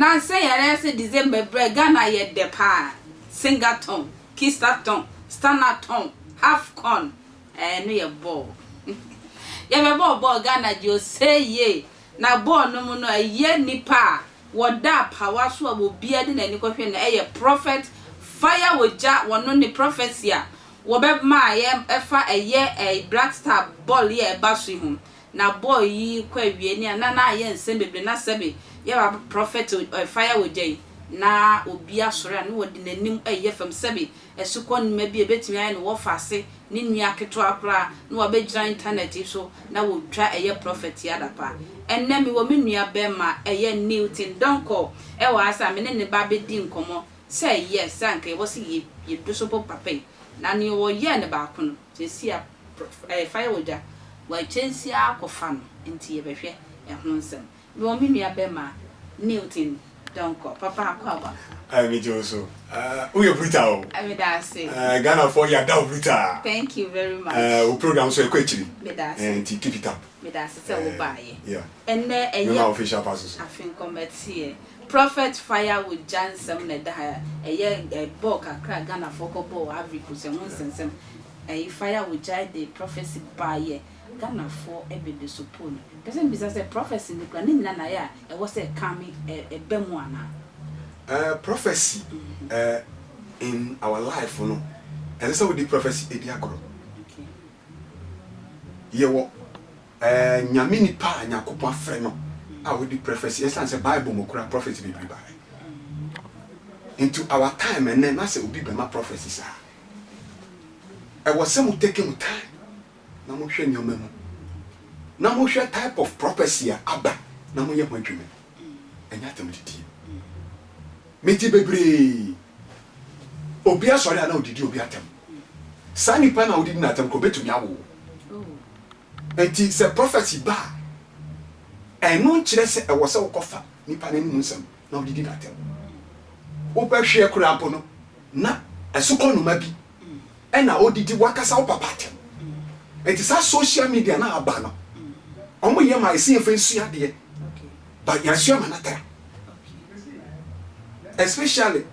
Nansa yi ara sɛ December berɛ Ghana yɛ dɛ paa. Singathon, Kissathon, Stanathon, Halfcon, ɛno yɛ bɔɔl. Yɛbɛbɔɔ bɔɔl Ghana gye ose yie. Na bɔɔl no mu no ɛyɛ nipa a wɔda apawa so a obiara de n'ani kɔhwɛ no ɛyɛ Prophet Fire Ogya wɔno ne prophecy a wɔbɛmaa yɛ ɛfa ɛyɛ Black Star bɔɔl yi a ɛba so yi ho. Na bɔɔl yi kɔ awiei ne a na na ayɛ nsɛm bebree na sɛbe yɛ ba prɔfɛt fire ogya yi na obi asɔre a na ɔde n'anim ɛyɛ fam sɛbe asukɔ nnwuma bi a ebetumi ayɛ no wɔfa ase ne nua ketewa koraa na wabɛgyina internet yi so na wɔtwa ɛyɛ prɔfɛt yi adapa. Ɛnnɛ mewɔ me nua bɛɛma ɛyɛ Newton Donkor ɛwɔ ha sɛ a me ne ne ba bɛdi nkɔmmɔ sɛ ɛyɛ sɛ anka yɛwɔ sɛ yɛ yɛdu so bɔ papa yi na nea ɔyɛɛ no baako no seesei a Ɛɛ fire ogya wakyɛnsi ara kɔfa no nti yɛbɛhwɛ ɛho nsɛm. Mewɔ me nua bɛma Newton Donkor. Papa akwaaba. Ɛɛ megye wo so. Ɛɛ woyɛ brutal o. Meda ase. Ɛɛ Ghanafoɔ yɛada wo brutal. Thank you very much. Ɛɛ wo program nso ɛkɔ akyiri. Meda ase. Ɛɛ nti keep it up. Meda ase sɛ wo baayɛ. Yeah. Ɛnnɛ ɛyɛ. Mema wo official pass so. Afe nkɔmmɛteɛ. Prophet fire ogya nsɛm na ɛda ha. Ɛyɛ bɔɔl kakra a Ghanafoɔ kɔ bɔɔ wɔ Ivory Coast ɛho nsɛnsɛm. Ɛyi fire wogyae de prophecy baayɛ Ghanafoɔ bebe so poo no pɛ sɛ mebisa sɛ prophecy no kura ne nyina na ayɛ a ɛwɔ sɛ ɛkame ɛba mu anaa? Eh prophecy eh in our life no ɛnsɛ sɛ wode prophecy di agorɔ. Yɛwɔ eh Nyame nipa a Nyankopɔn afrɛ no a ɔdi prophecy ɛsiane sɛ Bible mu koraa prophecy bebree baeɛ. Nti our time ɛnɛ na sɛ obi bɛma prophecy saa Ɛwɔ sɛ mo take mo time na mo hwɛ nneɛma mu na mo hwɛ type of prophecy a aba na mo yɛ ho adwuma. Ɛnyɛ atam didie. Me te bebree. Obi asɔre a na odidi obi atam. Saa nipa na odidi n'atam kɔ obetumi awo wo. Nti sɛ prophecy ba a, ɛno nkyerɛ sɛ ɛwɔ sɛ wokɔfa nipa n'anim nsɛm na wodidi n'atam. Wobɛhwɛ koraa mpo no, na asukɔ noma bi na ɔdidi wakasa wo papa atɛm nti saa social media na aba no ɔmo yɛ ma ɛsɛ yɛmfa nsua adeɛ but yɛasua ma no atra especially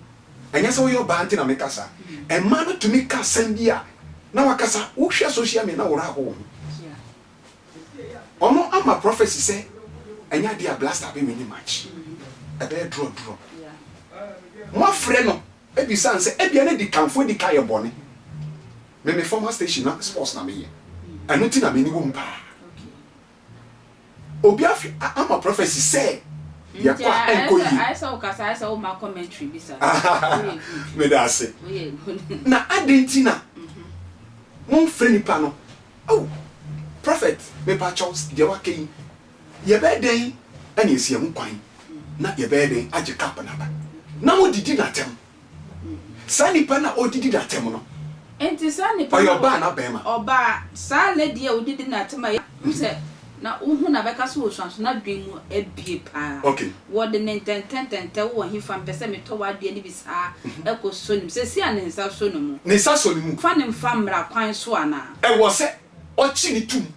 ɛnyɛ sɛ woyɛ ɔbaa nti na meka saa ɛma no tumi ka asɛm bi a na wakasa wohwɛ social media na worɔ aho wo ho Ɔno ama prophecy sɛ ɛnyɛ adeɛ a blaster bɛ winni match, ɛbɛyɛ draw draw. Moafrɛ no abisa no sɛ ebia na dikanfoɔ adi kan ayɛ bɔne. Me me former station na sports na meyɛ, ɛno nti na m'ani wɔ mu paa. Obi afi ama prophecy sɛ yɛkɔ a ɛnkɔ yie. Ayɛ sɛ wokasa ayɛ sɛ woma commentary bi saa. Woyɛ good. Meda ase. Woyɛ good. Na adɛn nti na momfrɛ nipa no Oh prophet mepakyɛw deɛ waka yi yɛbɛyɛ dɛn na yɛasi yɛn ho kwan na yɛbɛyɛ dɛn agye cup no aba na mo didi no atɛm saa nipa no a ɔdidi no atɛm no Nti saa nipa ɔyɛ no ɔbaa anaa bɛɛma? Ɔbaa, saa lady a ɔdidi no atɛm a yɛ sɛ na wohu no a bɛka sɛ ɔsua nso n'adwene mu abue paa. Okay. Wɔde ne ntɛntɛntɛntɛ wowɔ hefa mpɛ sɛ metɔ w'adeɛ no bi saa ɛkɔ sɔ ne mu seesei a ne nsa sɔ ne mu. Ne nsa sɔ ne mu. Fa no mfa mmara kwan so anaa? Ɛwɔ sɛ ɔkye ne tum.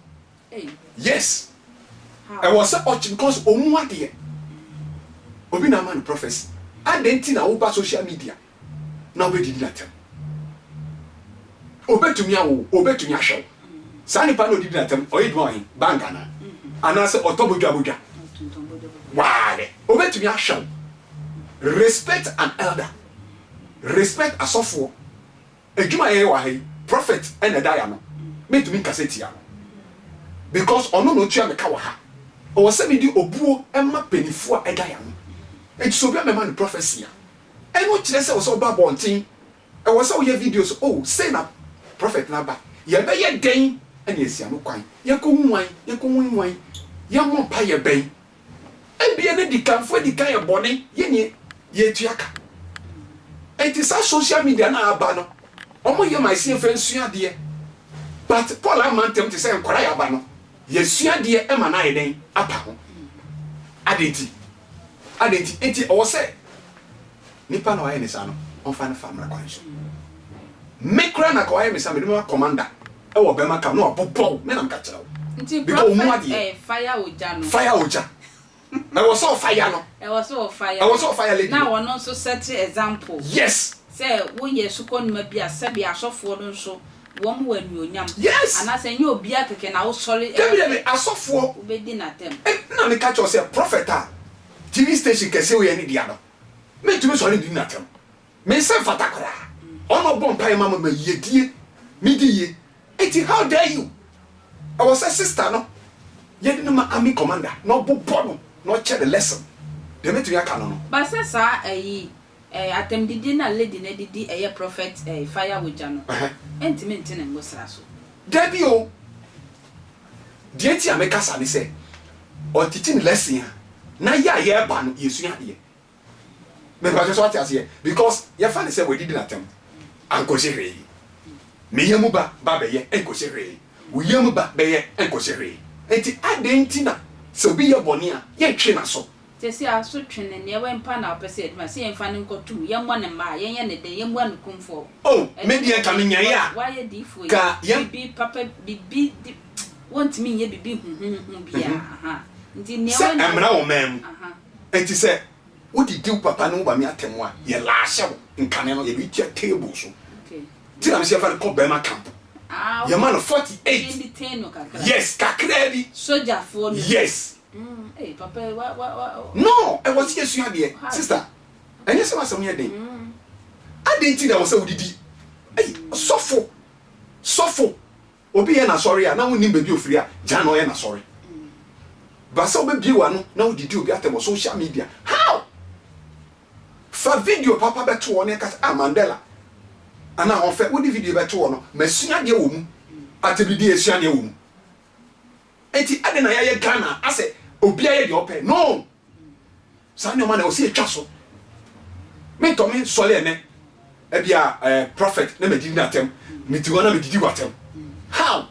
Ei. Yes. How? Ɛwɔ sɛ ɔkye because ɔmu adeɛ. Obi na ama no prophecy. Adɛn nti na woba social media na wobɛdidi no atɛm? Obetumi awo wo, obetumi ahwɛ wo. Saa nipa no a odidi no atɛm, ɔyɛ adwuma wɔ he? Bank anaa? Anaasɛ ɔtɔ bodwa bodwa? Waale. Obetumi ahwɛ wo. Respect an elder. Respect asɔfoɔ. Adwuma a yɛyɛ wɔ ha yi, prophet na ɛda yɛn ano. Mentumi nkasa tia no because ɔno na otua me ka wɔ ha. Ɔwɔ sɛ mede obuo ma mpaninfoɔ a ɛda yɛn ano. Enti sɛ obi amɛma no prophecy a, ɛno kyerɛ sɛ ɛwɔ sɛ ɔba abɔnten. Ɛwɔ sɛ woyɛ video sɛ, Oh, sei na prophet no aba. Yɛbɛyɛ dɛn na yɛasi ano kwan? Yɛnkɔhu hwan? Yɛnkɔhu hwan? Yɛmmɔ mpaeɛ bɛn? Ebia na dikanfo adi kan yɛ bɔne, yɛne yɛretua ka. Enti saa social media no a aba no, wɔyɛ ma ɛsɛ yɛmfa nsua adeɛ. But Paul amma ntɛm te sɛ nkwadaa a yɛaba no, yɛsua adeɛ ma no ayɛ dɛn? Apa ho. Adɛn nti? Adɛn nti? Enti ɛwɔ sɛ nipa na wayɛ ne saa no, ɔmfa no fa mmara kwan so. Me koraa na ka wayɛ me saa, mede bɛma commander wɔ bɛma ka na wabobɔ wo, me na meka kyerɛ wo. Nti Because ɔmu prophet adeɛ. eh, fire ogya no. Fire ogya. Ɛwɔ sɛ ɔfa ya no. Ɛwɔ sɛ ɔfa ya. Ɛwɔ sɛ ɔfa ya lady Na no. ɔno nso set example. Sɛ woyɛ sukɔnoma bi a, sɛbe asɔfoɔ no nso wɔn wɔ anuonyam. Anaasɛ ɛnyɛ obiara kɛkɛ na wosɔre Dabi dabi, asɔfoɔ. Wobɛdi n'atɛm. Ɛna meka kyerɛ wo sɛ prophet a TV station kɛseɛ wei yɛ ne dea no, mentumi nsɔre ndidi n'atɛm. Me nsa mfata koraa. Ɔno ɔbɔ mpaeɛ ma me ma yiedie, medi yie. Enti how dare you? Ɛwɔ sɛ sister no yɛde no ma army commander na ɔbobɔ no na ɔkyɛ no lesson. Deɛ mɛtumi aka no no. But sɛ saa ɛyi eh atɛmdidie no a lady no adidi ɛyɛ prophet eh fire wogya no ɛntumi nte ne ngosra so. Dabi o. Deɛ nti a meka saa ne sɛ ɔtete no lesson a na yɛ a yɛreba no yɛsua adeɛ. Mepakyɛ sɛ wate aseɛ because yɛfa no sɛ wadidi n'atɛm ankɔsi hwee. Me yam ba ba bɛyɛ nkɔsi hwee. Wo yam ba bɛyɛ nkɔsi hwee. Nti adɛn nti na sɛ obi yɛ bɔne a yɛntwe n'aso? Sɛsei asotwe no nea ɛwɔ mpa na wopɛ sɛ yɛde ma sɛ yɛmfa no nkɔto mu, yɛmmɔ no mmaa, yɛnyɛ no dɛn, yɛmmua no kumfɔ. Oh, me deɛ nka menyaeɛ a, Wayɛ diifoɔ yi, ka yɛn. biribi papa, biribi de, wɔntumi nyɛ biribi huhuuhu biara, aha, nti nea Sɛ ɛwɔ na. mmara wɔ man mu, Aha. Enti sɛ wodidi wo papa ne wo maame atɛm a, yɛ laahye wo nkane no, yɛde wo tua table so. Nti na mese yɛmfa no kɔ bɛrima camp. Yɛma no 48. Yes, kakraa bi. Yes. No, ɛwɔ sɛ yɛsua adeɛ. Sister, ɛnyɛ sɛ w'asɛm yɛ den. Adɛn nti na ɛwɔ sɛ wodidi? Ei, sɔfo, sɔfo. Obi yɛ n'asɔre a na wonnim baabi a ofiri a, gyaa na ɔyɛ n'asɔre. Ba sɛ wobɛbue w'ano na wodidi obi atɛm wɔ social media, how? Fa video papa bɛto hɔ na ɛka sɛ, ah Mandela anaa Ahoɔfɛ, wode video bɛto hɔ no, masua adeɛ wɔ mu. Atɛmdidie, yɛsua adeɛ wɔ mu. Enti adɛn na yɛayɛ Ghana asɛ obiara yɛ deɛ ɔpɛ? No! Saa nneɛma na ɛwɔ sɛ yɛtwa so. Mentɔ me nsɔre ɛnɛ ebia eh, prophet na madidi n'atɛm, mete hɔ na medidi w'atɛm. How?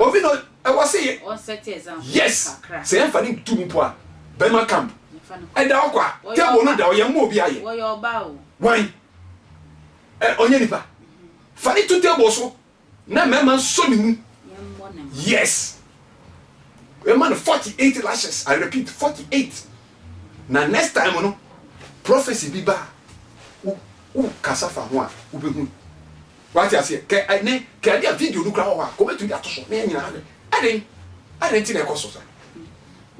Obi na ɛwɔ sɛ yɛ yes sɛ yɛmfa ne ntu mu mpo a bɛma camp ɛda hɔ kwa table no da hɔ yɛn mu obi ayɛ wan ɔnyɛ nipa fa ne to table so. Na mmarima nsɔ ne mu. Yes. Yɛma no 48 lashes. I repeat, 48. Na next time no, prophecy bi ba a, wo wo kasa fa ho a, wobɛhu. Wate aseɛ? Kɛ ɛnɛ, kɛ ɛde a video no kura wɔ hɔ a, kɔ bɛtumi de ato so na yɛn nyinaa ahwɛ. Ɛden? Ɛden nti na ɛkɔ so saa?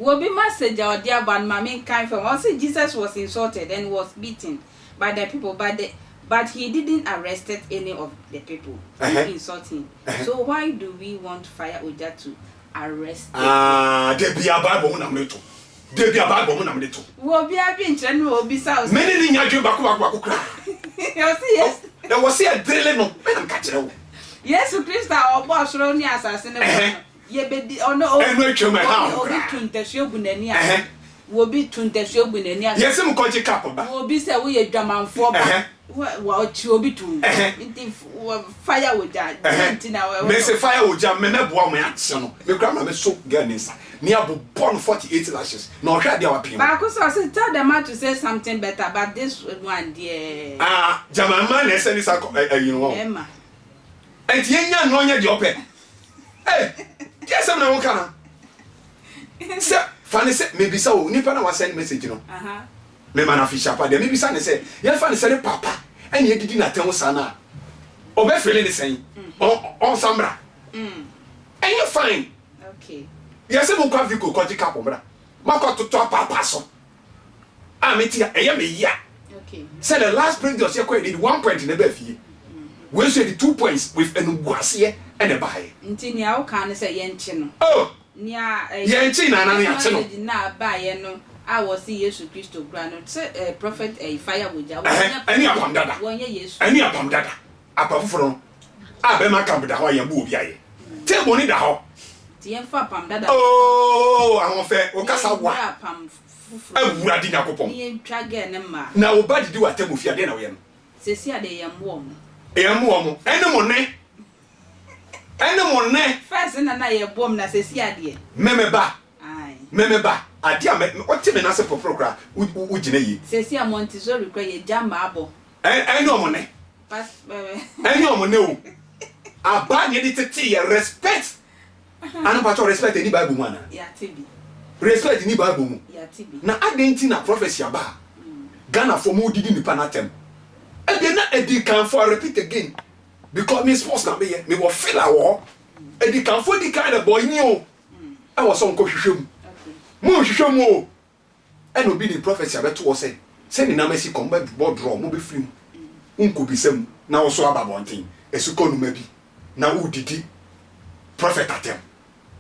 Wɔ bi message a ɔde aba no ma menkan fam. Ɔse Jesus was insulted and was beaten by the people but the But he didn't arrested any of the people who insult him so why do we want fire ogya to arrest the people. Ah dabia bible mu na mede to dabia bible mu na mede to. Wɔ obi adwenkyerɛ no a obisa wo sɛ. Me ne no nya adwene baako baako baako koraa. Ɔse Yesu. Na wɔ se yɛdrille no me na meka kyerɛ wo. Yesu Kristo a ɔbɔɔ soro ne asase no bɔɔ no. Yɛbɛdi ɔno o. Ɛno atwam ɛha wo Obi koraa. to ntasuo gu n'ani ase. Obi to ntasuo gu n'ani ase. Yɛse mo kɔgye cup ba. Obi sɛ woyɛ dwamanfoɔ ba. Ɔkye obi to mu. Nti fire wɔ gya. Deɛ nti na ɛwɔ sɛ. Mese fire wɔ gya me mɛboa mo akye no. Me koraa na me so girl ne nsa. Ne abobɔ no 48 lashes. Na ɔhwɛ adeɛ a wapem. Baako sɛ ɔse tell the man to say something better but this one deɛ. Ah gyama mmaa na ɛsɛ ne saa ayi no wɔn. Mmarima. Ɛnti yɛnya no ɔnyɛ deɛ ɔpɛ. Ei, deɛ asɛm na woka no? Sɛ, fa ne sɛ, mebisa o, nipa na wasɛn message no, mema no afehyia pa, deɛ mebisa ne sɛ, yɛmfa ne sɛ ne papa ɛne adidi n'atɛm saa no a, ɔbɛfele ne sɛn? Ɔnsa mmra. Ɛnyɛ fine. Yɛsɛ monkɔ Aviko kɔgye cup mmra. Makɔ atotɔ apaapa so. a mete a ɛyɛ me ya sɛ the last previous yɛ kɔ yɛ de 1 point na ɛbaa fie, wei nso yɛ de 2 points with animguaseɛ ɛna ɛbaeɛ. Nti nea woka ne sɛ yɛnkye no. Oh. Nea ɛyɛ Yɛnkye na ana ne yɛakye no. Message na abaeɛ no a wɔse Yesu Kristo kura no sɛ prophet fire wogya. Ɛne apam dada. Wɔnyɛ Yesu. Ɛne apam dada, apam foforɔ no a bɛrima camp da hɔ a yɛbu obi ayɛ table ne da hɔ. Nti yɛmfa apam dada. Oh, ahoɔfɛ wo kasa wa. Yɛnwura apam foforɔ. Awurade Nyankopɔn. Ne yɛntwa gɛ ne mmaa. Na wo ba didi w'atam wɔ fie a, deɛ na woyɛ no? Sɛsi a deɛ yɛmmoɔ mo. Yɛmmoɔ mo. Ɛne mo nne. Ɛne mo nne. First na na yɛboɔ mo na sɛsi a deɛ. Me me ba. Ae. Me me ba. Adeɛ a me, wote me nan ase poroporo koraa, wo, wo, wogyina yie. Sɛsi a Montessori koraa yɛgya mmaa bɔ. Ɛne ɔmo nne. Pas, Ɛne ɔmo nne o. Aba na yɛde tetee yɛ respect. Ano mpakyɛw respect ɛni Bible mu anaa? Yɛate bi. Respect nni bible mu. Yɛate bi. Na adɛn nti na prophecy aba a Ghanafoɔ mo didi nipa no atɛm? Ɛdeɛ na adikanfoɔ, I repeat again because me sports na meyɛ, mewɔ filler wɔ hɔ. Adikanfoɔ di kan na bɔ nyi o, ɛwɔ sɛ ɔnkɔ hwehwɛ mu. Mo nhwehwɛ mu o. Ɛna obi de prophecy abɛto hɔ sɛ sɛne nneɛma si kɔ, mobɛbɔ draw, mobɛfiri mu, wonkɔbisa mu na wo so aba abɔnten, asukɔ numa bi na wodidi prophet atɛm.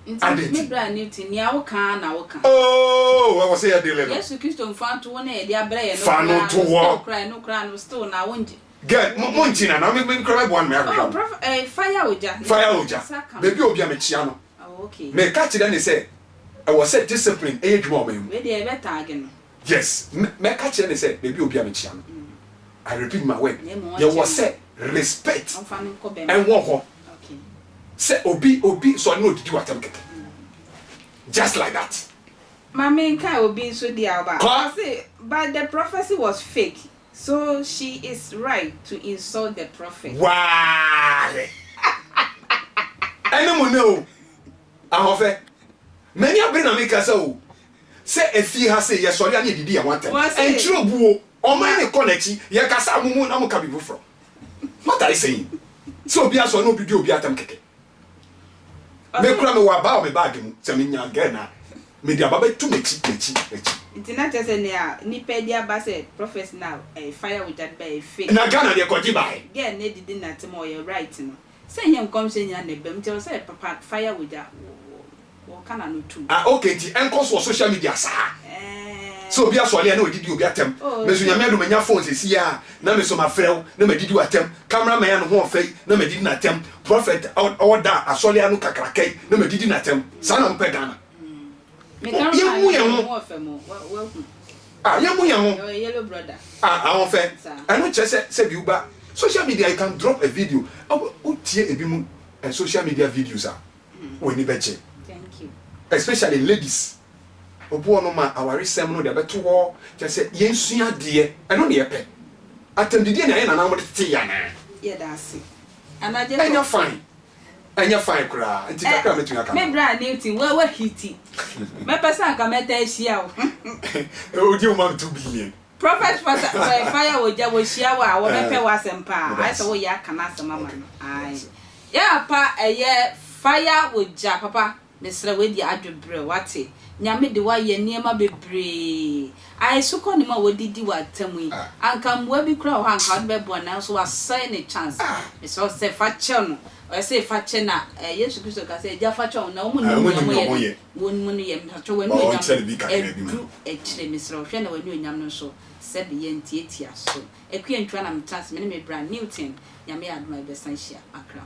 Nti Adɛn me nti? bra Newton, nea woka ara na woka. Oh, ɛwɔ sɛ yɛ dele no. Yesu Kristo mfa nto wo na yɛde abrɛ yɛn no Fa no koraa to no, still hɔ. koraa ɛno koraa no still na wongye. Girl, mo mo nkyi na na me me koraa mɛboa no mɛahwehwɛ Oh, no. prophet, eh, fire ogya. Ne Fire ne ogya. nsa ka no. Baabi a obi a mekyia no. Oh, okay. Meka kyerɛ ne sɛ ɛwɔ sɛ discipline ɛyɛ adwuma wɔ ɔman mu. Wei deɛ yɛbɛ tag no. Yes, mɛ mɛka kyerɛ ne sɛ baabi a obi a mekyia no. I repeat my word. Na mmom Yɛwɔ ɔnkyɛ no. sɛ respect Ɔmfa no nkɔ bɛma. ɛwɔ hɔ. Okay. Sɛ obi obi sɔre na odidi w'atɛm kɛkɛ. Just like that. Ma menkae obi nso deɛ aba. Kɔ. Ɔse, but the prophecy was fake. So she is right to insult the prophet. Waare ɛne mo nɛ o Ahɔfɛ m'ani abere na mekasa o Sɛ efie ha sei yɛsɔre a ne yɛdidi yɛn ho atɛm Ɛnkyerɛ obuo Ɔman no kɔ n'akyi Yɛkasa a mo mu na moka biribi foforɔ What are you saying Sɛ obi asɔre na obi di obi atɛm kɛkɛ Me kora mewɔ aba wɔ me bag mu sɛ menya girl no a mede aba bɛto m'akyi m'akyi m'akyi. Nti na kyerɛ sɛ nea nipa de aba sɛ prophecy no a ɛyɛ fire ogya de ba ɛyɛ fake. Na Ghana deɛ kɔgye bae. Girl no adidi natem a ɔyɛ right no sɛ ɛnyɛ nkɔmhyɛ nyinaa na ɛbam nti ɛwɔ sɛ papa fire ogya Wɔka n'ano tum. Ah ok nti ɛnkɔ so wɔ social media saa sɛ obi asɔre a na ɔdidi obi atɛm me nso Nyame adom manya phone sɛsi a na me nso mafrɛ wo na madidi w'atɛm camera man a ne ho ɔfɛ yi na madidi n'atɛm prophet a ɔda asɔre ano kakraka yi na madidi n'atɛm saa na mopɛ Ghana yɛmmu yɛn ho ah yɛmmu yɛn ho ah ahoɔfɛ ɛno nkyerɛ sɛ sɛ bi woba social media you can drop a video wotie ebi mu social media videos a w'ani bɛgye especially ladies obi wɔ nom a awaresɛm no de abɛto hɔ kyerɛ sɛ yɛnsua adeɛ ɛno ne yɛpɛ atɛmdidie na yɛn nananom de tetee yɛn anaa ɛnyɛ fine ɛnyɛ fine koraa nti kakra a mɛtumi aka no. Me bra Newton wa wa hiti mɛpɛ sɛ anka mɛtaa ahyia wo. Odi wo ma me 2 billion. Prophet fire ogya wɔhyia wo a wɔbɛpɛ w'asɛm paa ayɛ sɛ woyɛ aka n'asɛm ama no ae. Yɛ papa ɛyɛ fire wɔ gya papa mesrɛ wei deɛ adwo brɛ wate Nyame de wayɛ nneɛma bebree ae sokɔ ne mu a wɔdidi wɔ atam yi anka mmoa bi koraa wɔ hɔ anka wode bɛboa nanso wasɛe ne chance mesrɛ wo sɛ fa kyɛ no ɔyɛ sɛ fa kyɛ na Yesu Kristo ka sɛ agya fa kyɛ wɔn na wɔn nnim nea wɔyɛ no wɔn mu no yɛ mpakyɛ w'anuonyam no aduru akyire mesrɛ wo hwɛ na w'anuonyam no nso sɛbe yɛntiatia so Akua Ntua na metra ase me ne me bra Newton Nyame yɛ adom a yɛbɛsan hyia Accra.